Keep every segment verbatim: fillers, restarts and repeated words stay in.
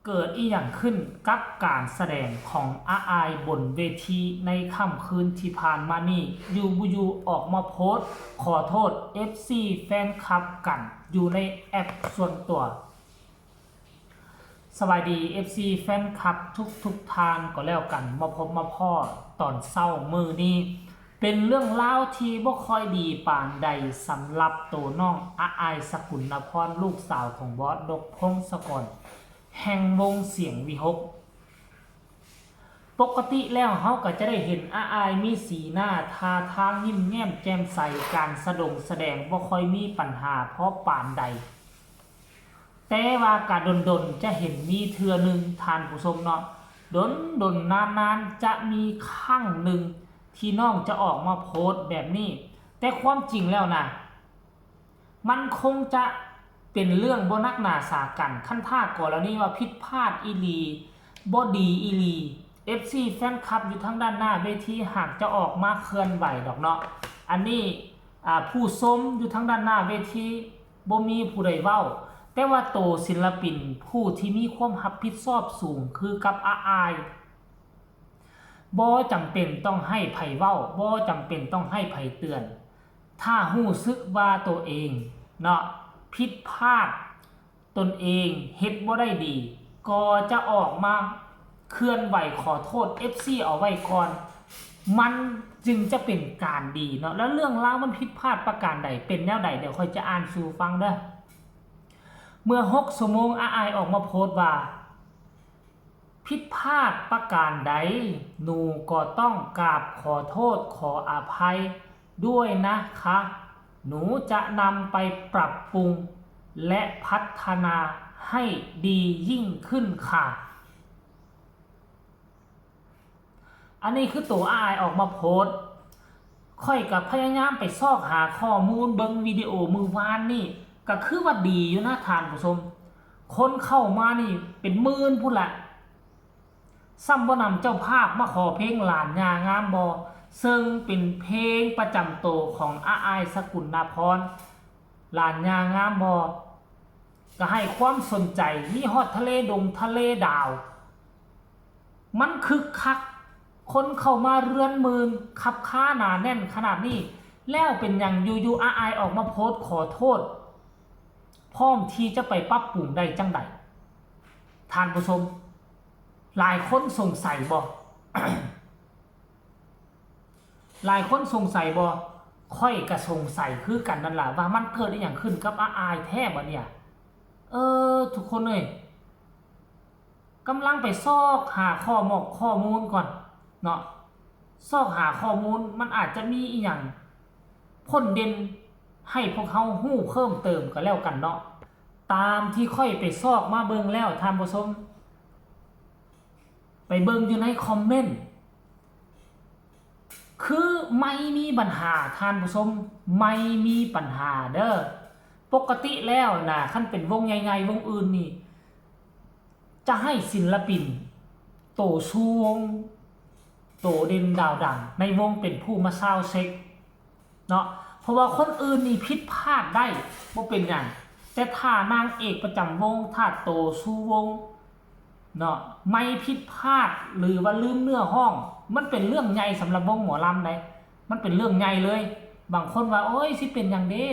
เกิดอีหยังขึ้นกับการแสดงของอาอายบนเวทีในค่ำคืนที่ผ่านมานี้ อยู่บ่อยู่ออกมาโพสต์ขอโทษ เอฟซี แฟนคลับกันอยู่ในแอปส่วนตัว สวัสดี เอฟซี แฟนคลับทุกๆท่านก็แล้วกัน มาพบมาพ้อตอนเช้ามื้อนี้ เป็นเรื่องราวที่บ่ค่อยดีปานใดสำหรับตัวน้องอาอาย สกุลนพร ลูกสาวของบอส นกพงศกร แห่งวงเสียงวิหค ปกติแล้วเฮาก็จะได้เห็นอาอายมีสีหน้าท่าทางยิ้มแย้มแจ่มใส การสะดงแสดงบ่ค่อยมีปัญหาพอปานใด แต่ว่ากะดนๆจะเห็นมีเทื่อหนึ่งท่านผู้ชมเนาะ ดนๆนานๆจะมีครั้งหนึ่งที่น้องจะออกมาโพสต์แบบนี้ แต่ความจริงแล้วนะ มันคงจะเป็นเรื่องบ่หนักหนาสากั๋น คันถ้ากรณีว่าผิดพลาดอีหลี บ่ดีอีหลี เอฟซี แฟนคลับอยู่ทางด้านหน้าเวทีหากจะออกมาเคลื่อนไหวดอกเนาะ อันนี้ อ่า ผู้ชมอยู่ทางด้านหน้าเวทีบ่มีผู้ใดเว้า แต่ว่าโตศิลปินผู้ที่มีความรับผิดชอบสูงคือกับอาอาย บ่จำเป็นต้องให้ไผเว้า บ่จำเป็นต้องให้ไผเตือน ถ้ารู้สึกว่าตัวเองเนาะ ผิดพลาด ตนเองเฮ็ดบ่ได้ดี ก็จะออกมาเคลื่อนไหวขอโทษ เอฟซี เอาไว้ก่อน มันจึงจะเป็นการดีเนาะ แล้วเรื่องราวมันผิดพลาดประการใด เป็นแนวใด เดี๋ยวข้อยจะอ่านสู่ฟังเด้อ เมื่อหกชั่วโมง อาอายออกมาโพสต์ว่า ผิดพลาดประการใด หนูก็ต้องกราบขอโทษขออภัยด้วยนะคะ หนูจะนำไปปรับปรุงและพัฒนาให้ดียิ่งขึ้นค่ะ อันนี้คือตัวอาอายออกมาโพสต์ ข้อยก็พยายามไปซอกหาข้อมูลเบิ่งวิดีโอมื้อวานนี่ ก็คือว่าดีอยู่นะท่านผู้ชม คนเข้ามานี่เป็นหมื่นพุ้นละ ซ้ำบ่นำเจ้าภาพมาขอเพลงหลานย่างามบ่ ซึ่งเป็นเพลงประจำตัวของอาอาย สกุลนพร หลานย่างามบ่ ก็ให้ความสนใจ มีฮอดทะเลดงทะเลดาว มันคึกคัก คนเข้ามาเรือนหมื่น คับคาหนาแน่นขนาดนี้ แล้วเป็นหยังอยู่ๆอาอายออกมาโพสต์ขอโทษ พร้อมที่จะไปปรับปรุงได้จั่งใด ท่านผู้ชม หลายคนสงสัยบ่ หลายคนสงสัยบ่ ข้อยก็สงสัยคือกันนั่นล่ะ ว่ามันเกิดอีหยังขึ้นกับอาอายแท้บ่เนี่ย เออ ทุกคนเอ้ย กำลังไปซอกหาข้อมอกข้อมูลก่อนเนาะ ซอกหาข้อมูล มันอาจจะมีอีหยังพ่นเด่นให้พวกเฮาฮู้เพิ่มเติมก็แล้วกันเนาะ ตามที่ข้อยไปซอกมาเบิ่งแล้วท่านผู้ชม ไปเบิ่งอยู่ในคอมเมนต์ คือไมค์มีปัญหาท่านผู้ชม ไมค์มีปัญหาเด้อ ปกติแล้วนะ คันเป็นวงใหญ่ๆ วงอื่นนี่ จะให้ศิลปิน โตชูวง โตเด่นดาวดังในวงเป็นผู้มาซาวด์เช็คเนาะ เพราะว่าคนอื่นนี่ผิดพลาดได้ บ่เป็นหยัง แต่ถ้านางเอกประจำวง ถ้าโตชูวง เนาะ ไมค์ผิดพลาด หรือว่าลืมเนื้อฮ้อง มันเป็นเรื่องใหญ่สำหรับวงหมอลำเด้ มันเป็นเรื่องใหญ่เลย บางคนว่า โอ้ย สิเป็นหยังเด้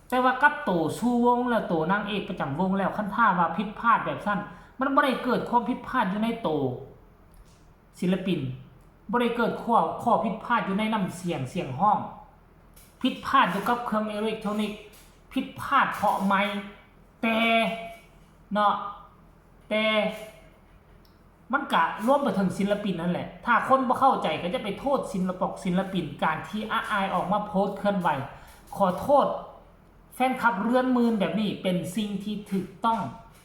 แต่ว่ากับโตชูวงแล้ว โตนางเอกประจำวงแล้ว คันถ้าว่าผิดพลาดแบบซั่น มันบ่ได้เกิดความผิดพลาดอยู่ในโตศิลปิน บ่ได้เกิดข้อ ข้อผิดพลาดอยู่ในน้ำเสียง เสียงฮ้อง ผิดพลาดอยู่กับเครื่องอิเล็กทรอนิกส์ ผิดพลาดเพราะไมค์ แต่ เนาะ แต่ มันกะรวมไปถึงศิลปินนั่นแหละ ถ้าคนบ่เข้าใจก็จะไปโทษศิลปอกศิลปิน การที่อาอายออกมาโพสต์เคลื่อนไหว ขอโทษแฟนคลับเรือนหมื่นแบบนี้ เป็นสิ่งที่ถูกต้อง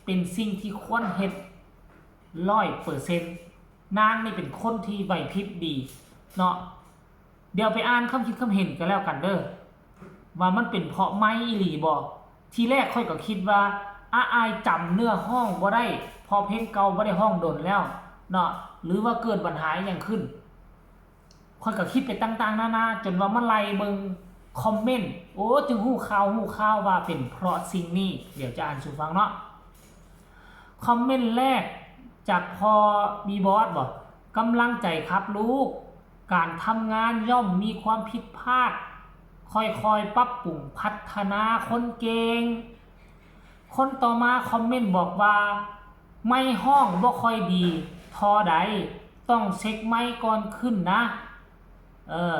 เป็นสิ่งที่ควรเฮ็ด ร้อยเปอร์เซ็นต์ นางนี่เป็นคนที่ไหวพริบดี เนาะ เดี๋ยวไปอ่านคำคิดคำเห็นกันแล้วกันเด้อ ว่ามันเป็นเพราะไมค์อีหลีบ่ ทีแรกข้อยก็คิดว่า อาอายจำเนื้อฮ้องบ่ได้ เพราะเพลงเก่าบ่ได้ฮ้องโดนแล้ว เนาะ หรือว่าเกิดปัญหาอิหยังขึ้น ข้อยก็คิดไปต่างๆนานา จนว่ามาไล่เบิ่งคอมเมนต์ โอ้ จึงฮู้ข่าว ฮู้ข่าวว่าเป็นเพราะสิ่งนี้ เดี๋ยวจะอ่านสู่ฟังเนาะ คอมเมนต์แรก จากพ่อบีบอสบ่ กำลังใจครับลูก การทำงานย่อมมีความผิดพลาด ค่อยๆ ปรับปรุงพัฒนาคนเก่ง คนต่อมาคอมเมนต์บอกว่า ไมค์ฮ้องบ่ค่อยดีเท่าใด ต้องเช็คไมค์ก่อนขึ้นนะ เออ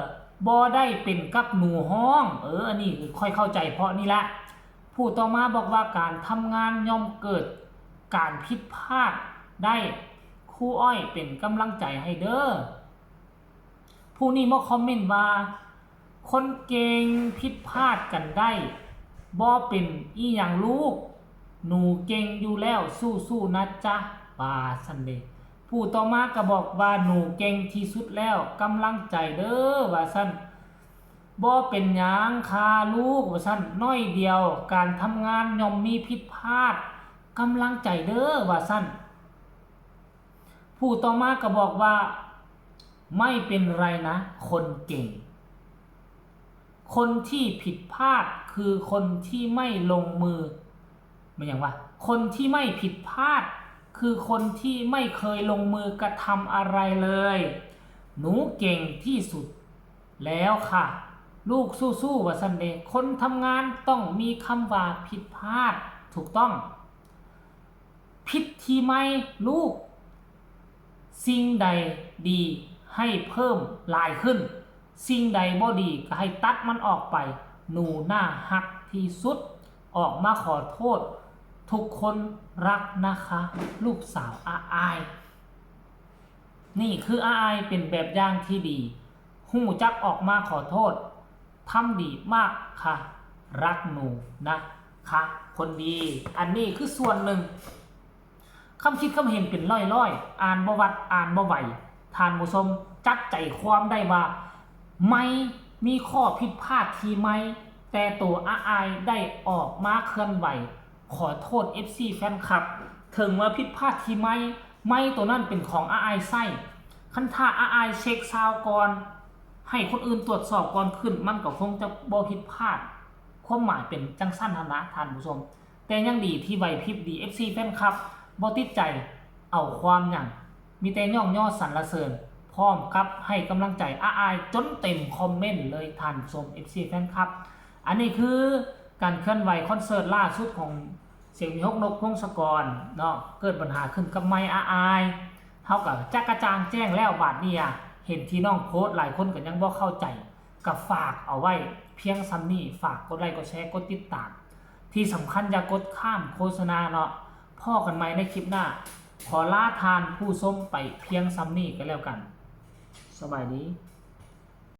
บ่ได้เป็นกับหนูฮ้อง เออ อันนี้ค่อยเข้าใจเพราะนี่แหละ ผู้ต่อมาบอกว่าการทำงานย่อมเกิดการผิดพลาดได้ ครูอ้อยเป็นกำลังใจให้เด้อ ผู้นี้มาคอมเมนต์ว่า คนเก่งผิดพลาดกันได้ บ่เป็นอีหยังลูก หนูเก่งอยู่แล้ว สู้ๆ นะจ๊ะ ว่าซั่นเด้ ผู้ต่อมาก็บอกว่าหนูเก่งที่สุดแล้ว กำลังใจเด้อ ว่าซั่น บ่เป็นหยังค่ะลูก ว่าซั่น น้อยเดียว การทำงานย่อมมีผิดพลาด กำลังใจเด้อ ว่าซั่น ผู้ต่อมาก็บอกว่า ไม่เป็นไรนะ คนเก่ง คนที่ผิดพลาดคือคนที่ไม่ลงมือ มันหยังวะ คนที่ไม่ผิดพลาด คือคนที่ไม่เคยลงมือกระทำอะไรเลย หนูเก่งที่สุดแล้วค่ะ ลูกสู้ๆ ว่าซั่นเด้ คนทำงานต้องมีคำว่าผิดพลาด ถูกต้อง ผิดที่ไมค์ลูก สิ่งใดดีให้เพิ่มหลายขึ้น สิ่งใดบ่ดีก็ให้ตัดมันออกไป หนูน่าฮักที่สุด ออกมาขอโทษ ทุกคนรักนะคะ ลูกสาวอาอาย นี่คืออาอายเป็นแบบอย่างที่ดี ฮู้จักออกมาขอโทษ ทำดีมากค่ะ รักหนูนะคะ คนดี อันนี้คือส่วนหนึ่ง คำคิดคำเห็นเป็นร้อยๆ อ่านบ่หวัด อ่านบ่ไหว ท่านผู้ชมจับใจความได้ว่า ไมค์มีข้อผิดพลาดที่ไมค์ แต่ตัวอาอายได้ออกมาเคลื่อนไหว ขอโทษ เอฟซี แฟนคลับ ถึงว่าผิดพลาดที่ไมค์ ไมค์ตัวนั้นเป็นของอาอายใช้ คันถ้าอาอายเช็คซาวด์ก่อน ให้คนอื่นตรวจสอบก่อนขึ้น มันก็คงจะบ่ผิดพลาด ความหมายเป็นจั่งซั้นหั้นนะท่านผู้ชม แต่ยังดีที่ไหวพริบดี เอฟซี แฟนคลับ บ่ติดใจ เอาความหยัง มีแต่ย่องยอสรรเสริญ พร้อมกับให้กำลังใจอาอายจนเต็มคอมเมนต์เลยท่านผู้ชม เอฟซี แฟนคลับ อันนี้คือการเคลื่อนไหวคอนเสิร์ตล่าสุดของเสียงวิหก นกพงศกรเนาะ เกิดปัญหาขึ้นกับไมค์อาอาย เฮาก็จักกระจ่างแจ้งแล้วบาดนี้อะ เห็นที่น้องโพสต์หลายคนก็ยังบ่เข้าใจ ก็ฝากเอาไว้เพียงส่ำนี้ ฝากกดไลค์กดแชร์กดติดตาม ที่สำคัญอย่ากดข้ามโฆษณาเนาะ พ้อกันใหม่ในคลิปหน้า ขอลาท่านผู้ชมไปเพียงส่ำนี้ก็แล้วกัน สบายดี